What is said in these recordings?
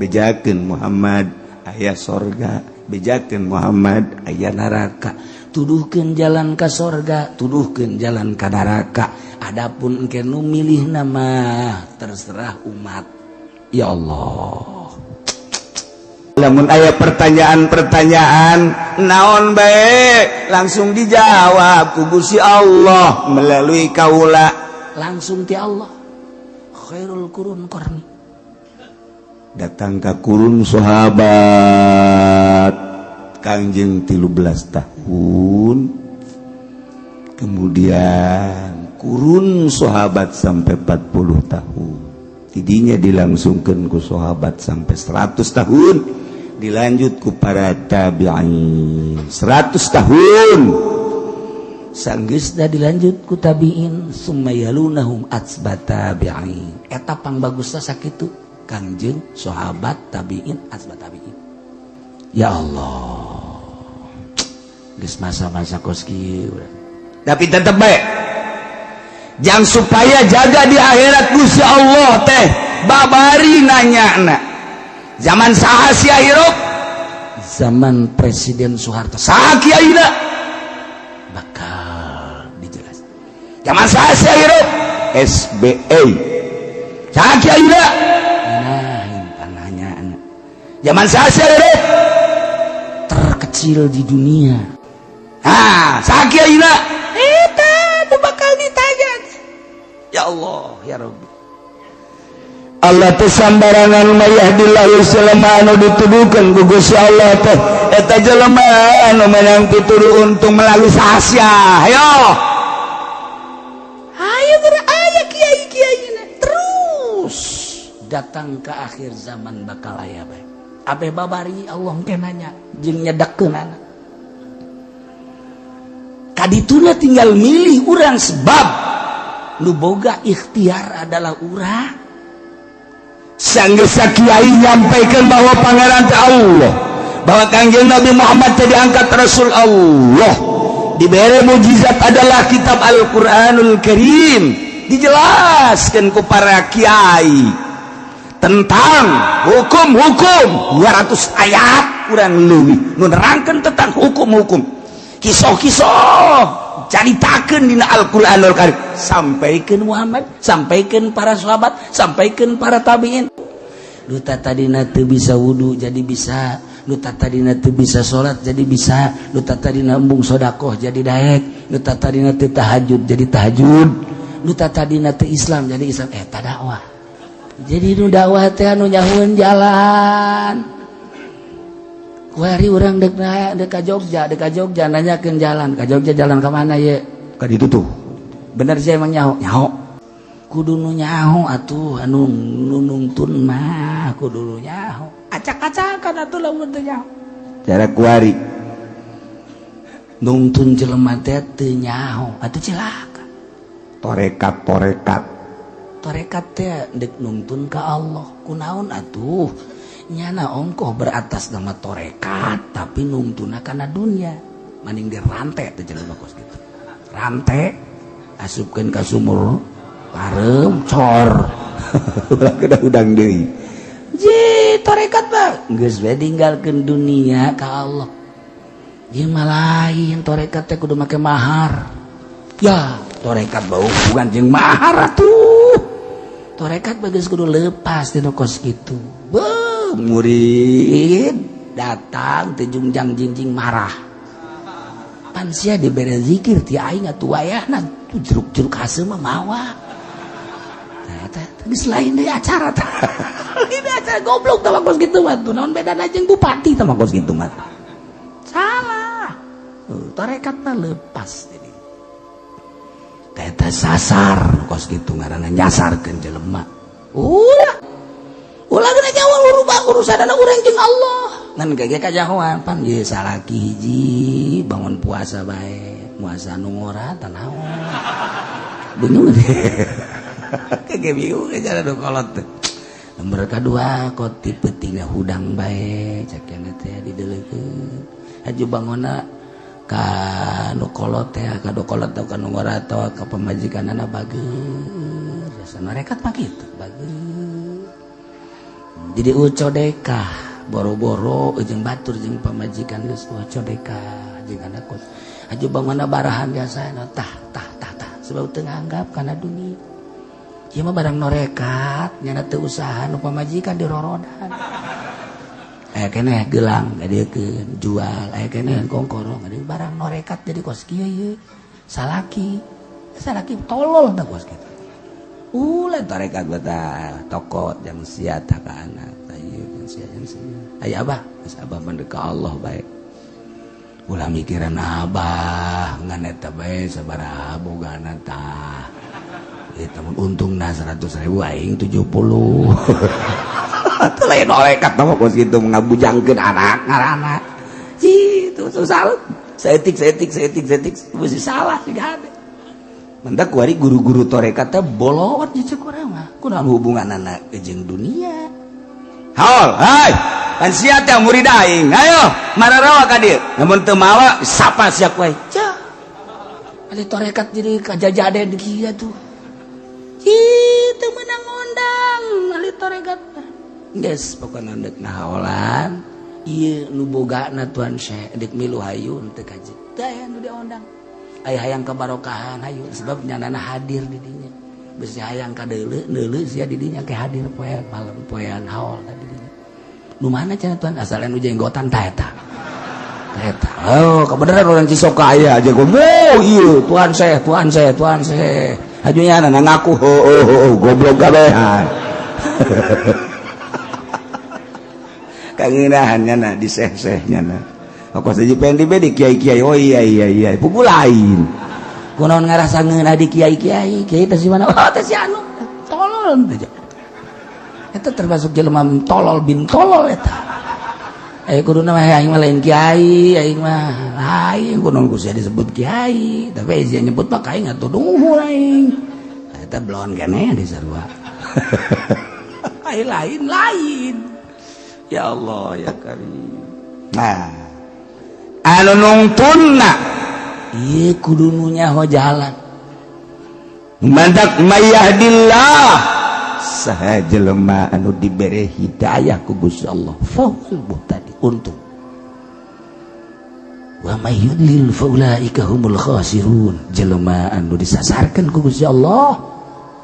Bejakeun Muhammad aya sorga, bejakeun Muhammad aya neraka, tuduhkeun jalan ka sorga, tuduhkeun jalan ka neraka. Adapun engke nu milih nama terserah umat. Ya Allah, lamun aya pertanyaan-pertanyaan naon bae langsung dijawab ku Gusti Allah melalui kaula. Langsung ti Allah, khairul qurun qarni. Datang ke kurun sahabat Kangjeng 13 tahun, kemudian kurun sahabat sampai 40 tahun, tidinya dilangsungkan ku sahabat sampai 100 tahun, dilanjut ku para tabi'in 100 tahun, sanggeusna dilanjut ku tabi'in, summa yalunahum atsba tabi'in. Eta pangbagusna sakitu, Kangjeng, sahabat, tabi'in, atsba tabi'in. Ya Allah, geus masa-masa kos kieu, tapi tetep bae jang supaya jaga di akhirat. Gusti Allah teh babari nanya na, zaman saha sia hirup? Zaman Presiden Soeharto. Saha kiaina? Bakal dijelas. Zaman saha sia hirup? SBY. Saha kiaina? Nah, nanya. Zaman saha sia hirup? Terkecil di dunia. Ah, saha kiaina? Eta nu bakal ditanya. Ya Allah, ya Rabbi. Allah teh sambarangan. Mayahdillahu, jelema anu dituduhkeun ku Gusti Allah teh eta jelema anu menang pituduh untung melalui saha? Ayo, ayo geura aya kiai-kiai terus datang ke akhir zaman, bakal aya bae. Abe babari Allah ke nanya jeung nyedekkeun kadituna, tinggal milih urang, sebab nu boga ikhtiar adalah urang. Sanggeus kiai nyampaikan bahwa Pangeran teh Allah, bahwa Kangjeng Nabi Muhammad teh diangkat Rasul Allah, diberi mujizat adalah kitab Al-Qur'anul Karim, dijelaskan ku para kiai tentang hukum-hukum, 200 ayat kurang lebih menerangkan tentang hukum-hukum, kisah-kisah caritakeun dina Al-Qur'anul Karim. Sampaikan Muhammad, sampaikan para sahabat, sampaikan para tabiin. Nu tadina teu bisa wudu jadi bisa, nu tadina teu bisa salat jadi bisa, nu tadina embung sodakoh jadi daek, nu tadina teu tahajud jadi tahajud, nu tadina teu Islam jadi Islam. Eta dakwah. Jadi nu dakwah teh anu nyahueun jalan. Kuari urang dek dek ka Jogja, dek ka Jogja, nanyakeun jalan ka Jogja, jalan ka mana ye? Ka ditu tuh. Bener sih emang nyaho? Nyaho. Kudu nu nyaho atuh, anu nu nungtun mah kudu nu nyaho. Acak-acakan atuh lamun teu nyaho. Cara kuari nungtun jelema teh teu nyaho atuh cilaka. Torekat, torekat. Torekat teh dek nungtun ka Allah kunaon atuh? Nyana ongkoh beratas nama torekat tapi nungtuna kana dunia, maning dirantai teh jelema kos gitu. Rantai asupkeun ka sumur pareum cor, ulah kena udang deui. Je torekat mah geus we ninggalkeun dunia ka Allah. Ieu mah lain torekat teh kudu make mahar. Ya, torekat bau bukan jeung mahar atuh. Torekat bagus kudu lepas tina kos kitu. Beuh, murid datang teh jungjang jingjing marah. Pan sia dibere zikir ti aing atuh, wayahna tuh jeruk-jeruk haseum mah mawa. Nah, eta geus lain deui acara tah. Ini acara goblok tah kos kitu mah tuh. Naon bedana jeung bupati tah kos kitu mah? Salah. Tarekat mah lepas jadi. Eta sasar kos kitu ngaranna, nyasarkeun jelema. Ulah. Ulah geuna nyawa urubah urusanana urang jeung Allah. Ngan gege kajahoan pan ye salaki hiji bangun puasa bae, puasa nu ngora tah naon. Bingung deh. Kege bingung cara nu kolot teh. Nomor kadua kot ti peutingna hudang bae cek teh dideleukeun. Haju bangonna ka nu kolot teh, ka nu kolot atau ka nu ngora atawa ka pamajikanana bager. Rasana rekat mah kitu, bager. Jadi ucodekah boro-boro jeung batur jeung pamajikan geus ucodekah jeung anak kos. Aju bangunna barahan biasa tah tah tah tah sebab teu nganggap kana dunia. Ieu mah barang norekat nyana teu usaha nu pamajikan dirorodan. Aya keneh gelang gadiekeun jual, aya keneh kongkorong barang norekat jadi kos kieu ieu. Salaki, salaki tolol tah kos kitu. Ulah tarekat betah tokot yang sia tah ka anak tah ieu yang sia yang sia. Aya abah, geus abah mah ka Allah bae. Ulah mikiran abah ngan eta bae sabaraha bogana tah. Eta mun untungna 100.000 aing 70. Atuh lain norekat mah kos kitu ngabujangkeun anak ngaranna. Kitu susah. Saeutik saeutik saeutik saeutik mesti salah siga hade. Mendak kuari guru-guru tarekat teh bolot di cek urang mah. Kunaon hubunganana jeung dunia? Haol, hai. Kan sia teh murid aing. Ayo, mararawa ka dieu. Lamun teu mawa sapa sia ku aing. Cah. Ari tarekat jadi kajajaden kieu tuh. Kitu meunang ngondang ahli tarekat. Geus pokona deuk nahaolan. Ieu nu bogana Tuan Syekh deuk milu hayu teu kaji. Teu aya nu diondang. Aya hayang kabarokahan hayu sebab nyanana hadir di dinya. Bisi hayang ka deuleu neuleu sia di dinya ke hadir poean malam poean haol di dinya. Nu mana cenah Tuan asal nu jenggotan tah eta. Tah eta. Oh, kebenaran orang Cisoka aya aja gomo ieu Tuan Syekh, Tuan Syekh, Tuan Syekh. Hayu nyanana ngaku heuh goblok kabehan. Kangenahan nyana di seh-seh nyana. Kok saja pengen di kiai-kiai. Oh iya iya iya, pugu lain. Kunaon ngarasa ngeunah di kiai-kiai, kiai teh si mana? Oh teh si anu. Tolol teh. Eta termasuk jelema tolol bin tolol eta. Kuduna mah aing mah lain kiai, aing mah lain kunaon ku sia disebut kiai, tapi sia nyebut mah ka aing atuh duhur aing. Eta belon keneh di sarua. Ai lain lain. Ya Allah ya Karim. Nah, anu nungtunna ieu kudu nu nyaho jalan. Mantak mayahdillah saha jelema anu dibere hidayah ku Gusti Allah fahuwal muhtadi untung. Wa may yudlil faulaika humul khasirun. Jelema anu disasarkeun ku Gusti Allah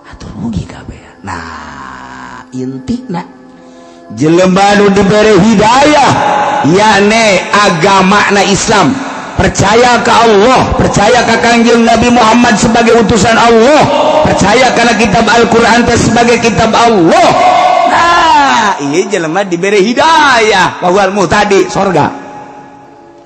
atuh rugi kabeh. Nah, intina jelema anu dibere hidayah yakni agama na Islam, percaya ke Allah, percaya ke Kangjeng Nabi Muhammad sebagai utusan Allah, percaya karena kitab Al-Qur'an sebagai kitab Allah. Nah, ieu jelema dibere hidayah bahwa muhtadi sorga.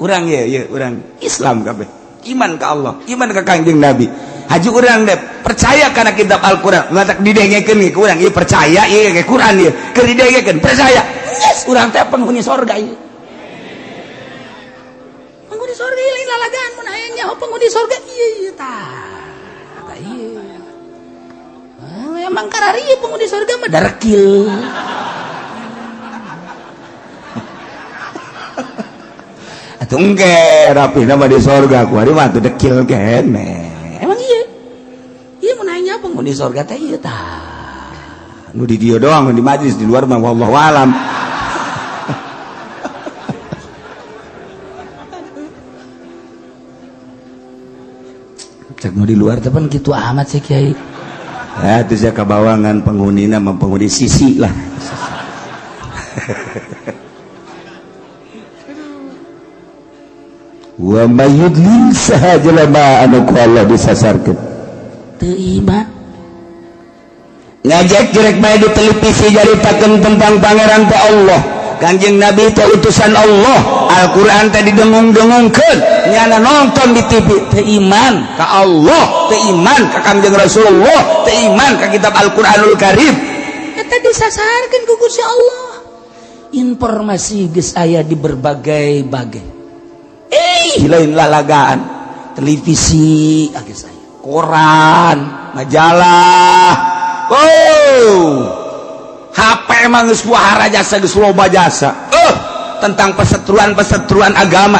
Urang ye ye urang Islam kabeh, iman ke Allah, iman ke Kangjeng Nabi. Haji urang deh percaya karena kitab Al-Qur'an, ngatak didengekeun ge ku urang ieu percaya ieu ge Quran ieu, keur didengekeun percaya. Yes, urang teh penghuni sorga ieu. Penghuni sorga ieu lain lalagaan mun hayang nyaho penghuni sorga ieu ieu tah. Tah ieu. Emang karari ieu penghuni sorga mah darekil. Atuh engke rapihna mah di sorga ku ari mah atuh dekil keneh. Emang ieu. Ieu mun hayang nyaho penghuni sorga teh ieu tah. Nu di dieu doang nu di majlis di luar mah wallahu alam. Cek nu di luar teh pan kitu amat sih kiai. Ya teu sia kabawangan penghunina mah penghuni sisi lah. Wa may yudlil saha jelema anu ku Allah disasarkeun. Teu iman. Ngajak jerek bae di televisi jaritakeun tentang pangeran teh Allah. Kangjeng Nabi teh utusan Allah, Al-Qur'an teh didengung-dengungkeun, nyana nonton di TV teh iman ka Allah, teh iman ka Kangjeng Rasulullah, teh iman ka kitab Al-Qur'anul Karim. Eta disasarkeun ku Gusti Allah. Informasi geus aya di berbagai-bagai. Lain lalagaan, televisi geus aya, koran, majalah. Oh, HP emang geus wahara jasa geus loba jasa. Tentang perseteruan-perseteruan agama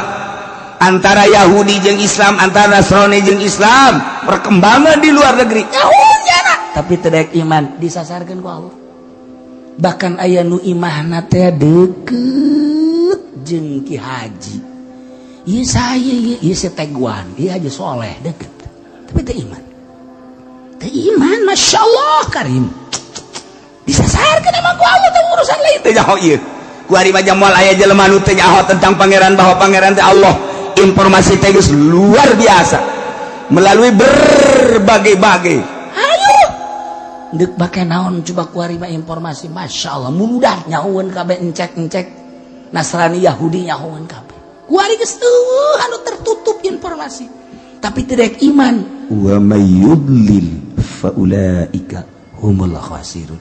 antara Yahudi jeung Islam, antara Nasrani jeung Islam, perkembangan di luar negeri. Nyahunya tapi teu daek iman disasarkeun ku Allah. Bahkan aya nu imahna teh deket jeung Ki Haji. Ieu saya, ieu ieu seteguan, ieu Haji Soleh deket. Tapi teu iman. Teu iman, Masya Allah karim. Disasarkeun emang ku Allah teh, urusan lain teu nyaho ieu. Ku ari mah moal aya jelema nu teu nyaho tentang Pangeran, bahwa Pangeran teh Allah. Informasi teh geus luar biasa melalui berbagai-bagai. Ayo. Deuk bake naon coba kuari mah informasi, Masya Allah, mudah, nyahoeun kabeh, encek-encek Nasrani, Yahudi nyahoeun kabeh. Kuari geus eueuh anu tertutup informasi. Tapi tidak iman. Wa may yudlil fa ulaika humul khasirun.